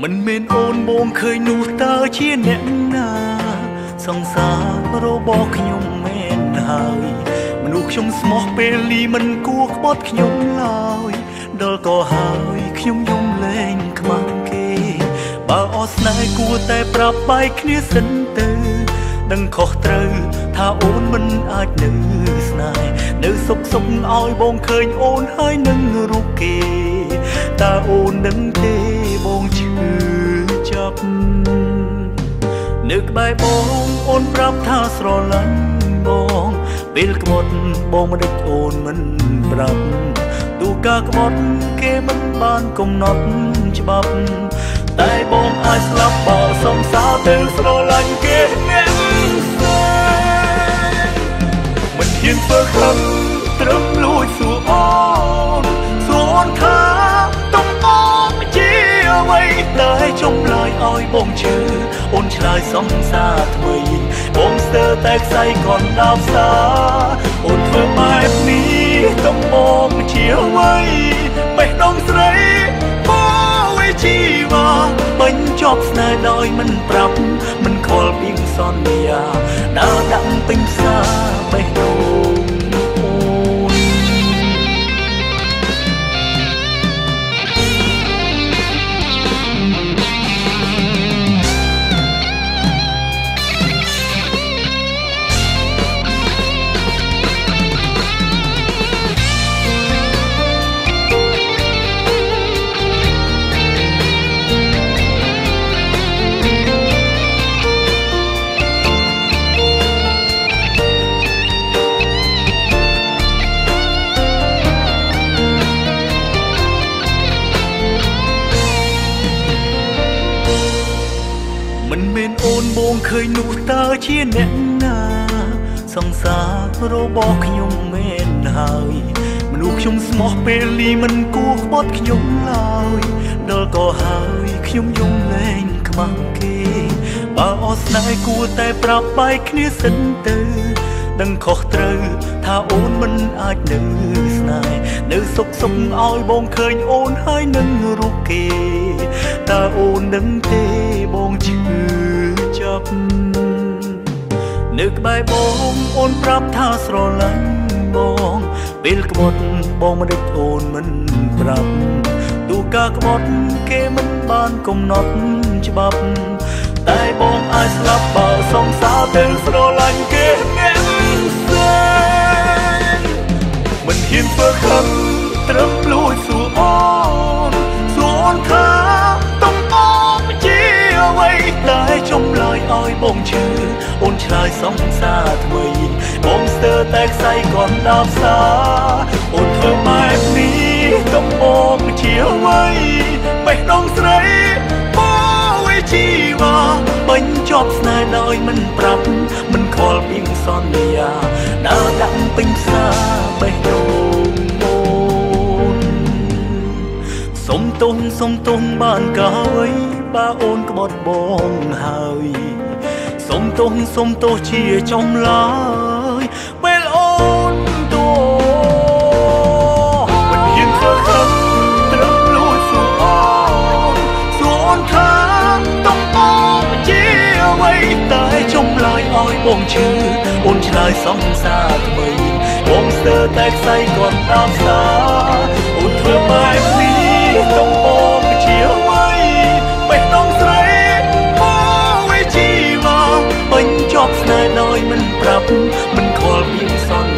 មិនមែនអូនបងឃើញនោះតើជាអ្នកណាសង្សាររបស់ខ្ញុំមែនហើយមនុស្សខ្ញុំស្មោះពេលនេះមិនគួរក្បត់ខ្ញុំឡើយដល់ក៏ហើយខ្ញុំយំលែងខ្មាស់គេបើអស់ស្នេហ៍គួរតែប្រាប់បែកគ្នាសិនទៅដឹងខុសត្រូវថាអូនមិនអាចនៅស្នេហ៍នៅសុខសុខឲ្យបងឃើញអូនហើយនឹងរូបគេតើអូនដឹងទេបងឈឺចាប់នៅក្បែរបងអូនប្រាប់ថាស្រឡាញ់បងពេលក្បត់បងមិនដឹកអូនមិនប្រាប់ទូការក្បត់គេមិនបានកំណត់ច្បាប់តែបងអាចស្លាប់បើសង្សារទៅស្រឡាញ់គេអ្នកផ្សេងមិនហ៊ានធ្វើខឹងត្រឹមលួចសួរអូនសួរអូនថាទំបងជាអ្វីតែចម្លើយឲ្យបងជឿអូនឆ្លើយសង្សារថ្មីបងស្ទើរតែខ្សែកណ្ដាលផ្សារអូនធ្វើបែបនេះទំបងជាអ្វីបេះដូងស្រីជីវ៉ាបញ្ចប់ស្នេហ៍ដោយមិនប្រាប់មិនខលពីសន្យាដើរដាក់ពេញផ្សារបេះដូងអូនមិនមែនអូនបងឃើញនោះតើជាអ្នកណាសង្សាររបស់ខ្ញុំមែនហើយមនុស្សខ្ញុំស្មោះពេលនេះមិនគួរក្បត់ខ្ញុំឡើយដល់ក៏ហើយខ្ញុំយំលែងខ្មាស់គេបើអស់ស្នេហ៍គួរតែប្រាប់បែកគ្នាសិនទៅដឹងខុសត្រូវថាអូនមិនអាចនៅស្នេហ៍នៅសុខសុខឲ្យបងឃើញអូនហើយនឹងរូបគេតើអូនដឹងទេបងឈឺចាប់នៅក្បែរបងអូនប្រាប់ថាស្រឡាញ់បងពេលក្បត់បងមិនដឹកអូនមិនប្រាប់ទូការក្បត់គេមិនបានកំណត់ច្បាប់តែបងអាចស្លាប់បើសង្សារទៅស្រឡាញ់គេអ្នកផ្សេងមិនហ៊ានធ្វើខឹងត្រឹមលួចសួរអូនសួរអូនថាទំបងជាអ្វីតែចម្លើយឲ្យបងជឿអូនឆ្លើយសង្សារថ្មីបងស្ទើរតែខ្សែកណ្ដាលផ្សារអូនធ្វើបែបនេះទំបងជាអ្វីបេះដូងស្រីជីវ៉ាបញ្ចប់ស្នេហ៍ដោយមិនប្រាប់មិនខលពីសន្យាដើរដាក់ពេញផ្សារបេះដូងអូនសុំទោសសុំទោសបានកាអ្វីបើអូនក្បត់បងហើយសុំទោសសុំទោសជាចម្លើយពេលអូនទោមិនហ៊ានធ្វើខឹងត្រឹមលួចសួរអូនសួរអូនថាទំបងជាអ្វីតែចម្លើយឲ្យបងជឿអូនឆ្លើយសង្សារថ្មីបងស្ទើរតែខ្សែកណ្ដាលផ្សារអូនធ្វើបែបនេះទំបងជាអ្វីបេះដូងស្រីបងជីវ៉ាបញ្ចប់ស្នេហ៍ដោយមិនប្រាប់មិនខលពីសន្